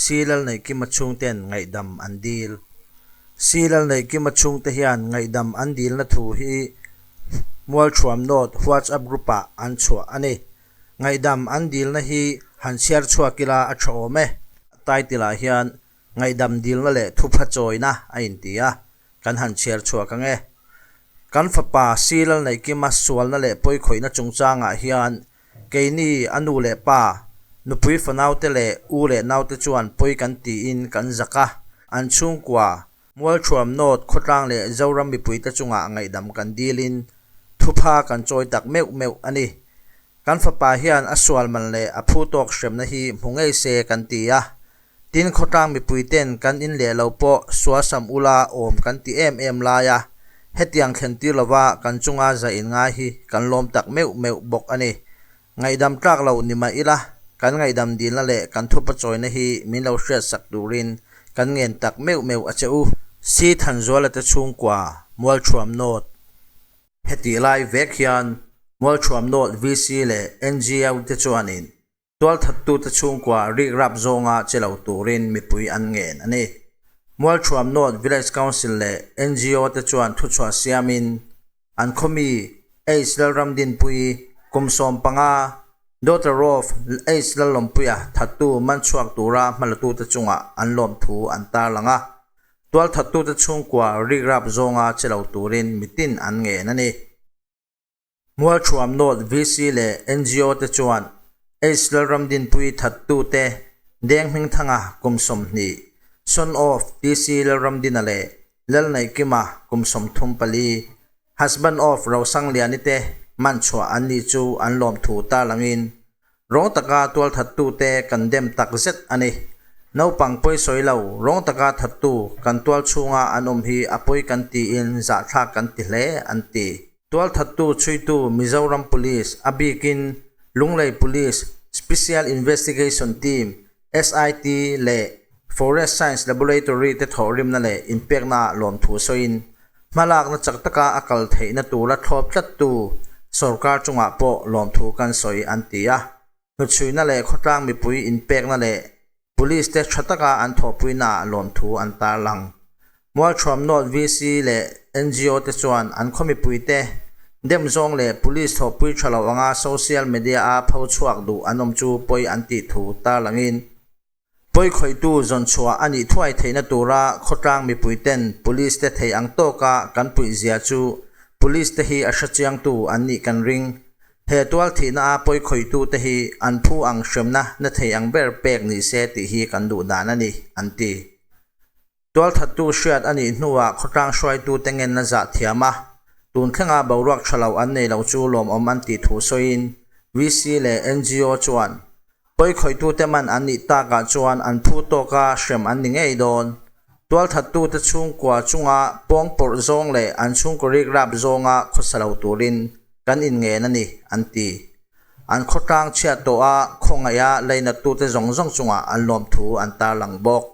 Si Lalneihkima chhungten ngaihdam an dil. Si Lalneihkima chhungte hian ngaihdam an dilna thu hi Mualthuam North WhatsApp group-ah an chhuah a ni. Ngaihdam an dilna hi han chhiar chhuak ila a tha awm e. Title-ah hian Ngaihdam dilna leh thupha chawina a inti a, kan han chhiar chhuak ang e. Kan fapa Si Lalneihkima sualna leh pawikhawihna chungchangah hian keini a nu leh pa, nupui fanaute leh u leh naute chuan pawi kan tiin kan zak a, an chhungkua, Mualthuam North khawtlang leh Zoram mipuite chungah ngaihdam kan dilin thupha kan chawi tak meuh meuh a ni. Kan fapa hian a sual man leh a phu tawk hremna hi hmu ngei se kan ti a. Tin, khawtlang mipuiten kan in leh lo pawh sual sam ula awm kan ti em em lai a, hetiang thlen tir lova kan chunga zah in ngai hi kan lawm tak meuh meuh bawk a ni. Ngaihdam tlak lo ni mah ila, kan ngaihdam dilna leh kan thupa chawina hi min lo hriat sak turin kan ngen tak meuh meuh a che u. Si Thanzuala te chhungkua, Mualthuam North. Hetih lai vek hian Mualthuam North VC leh NGO te chuanin Tualthattute chhungkua rikrap zawnga che lo turin mipui an ngen a ni. Mualthuam North Village Council leh ngo te chuan thuchhuah siamin an khawmi H Lalramdinpuii kum 15, daughter of H Lallawmpuia thattu man chhuak tura hmalatute chungah an lawmthu an tarlang a. Tualthattute chhungkua rikrap zawnga che lo turin mitin an ngen a ni. Mualthuam North VC leh ngo te chuan H Lalramdinpui thattute Deng Hmingthanga kum 20, son of TC Lalramdina leh Lalneihkima kum 34, husband of Rosangliani te man chhuah an nih chu an lawmthu tarlangin Rawng taka tualthattute kan dem tak zet a ni. Naupang pawi sawi lo, rawng taka thattu kan tual chhunga an awm hi a pawi kan tiin zahthlak kan ti hle, an ti. Tualthattu chhuitu Mizoram Police, a bikin Lunglei Police Special Investigation Team, SIT, leh Forest Science Laboratory te thawhrimna leh inpeknaah lawmthu sawiin, hmalakna chak taka a kal theihna tura thlawp tlattu sorkar chungah pawh lawmthu kan sawi an ti a. Hnuchhuina leh khawtlang mipui inpekna leh Police te tha taka an thawhpuinaah lawmthu an tarlang. Mualthuam North VC leh ngo te chuan an khaw mipuite dem zawng leh Police thawhpui tha lo anga social media-a pho chhuak duh an awm chu pawi an tih thu tarlangin, Pawikhawihtu zawn chhuah a nih thuai theihna tura khawtlang mipuiten Police te thei ang tawka kan puih zia chu Police te hi a hrechiangtu an nih kan ring. He tual thihna a pawikhawihtu te hi an phu ang hremna na thei ang ber pek ni se tih hi kan duh dan a ni, an ti. Tualthattu hriat a nih hnuah khawtlang hruaitute ngenna zah thiam a, tun thlenga boruak tha lo an nei lo chu lawmawm an tih thu sawiin VC leh ngo chuan pawikhawitute man an nih takah chuan an phu tawka hrem an ni ngei dawn. Tualthattute chhungkua chunga pawngpawrh zawng leh an chhungkaw rikrap zawnga khawsa lo turin kan inngen a ni, an ti. An khawtlang chhiat tawha khawngaiha lainattute zawng zawng chungah an lawmthu an tarlang bawk.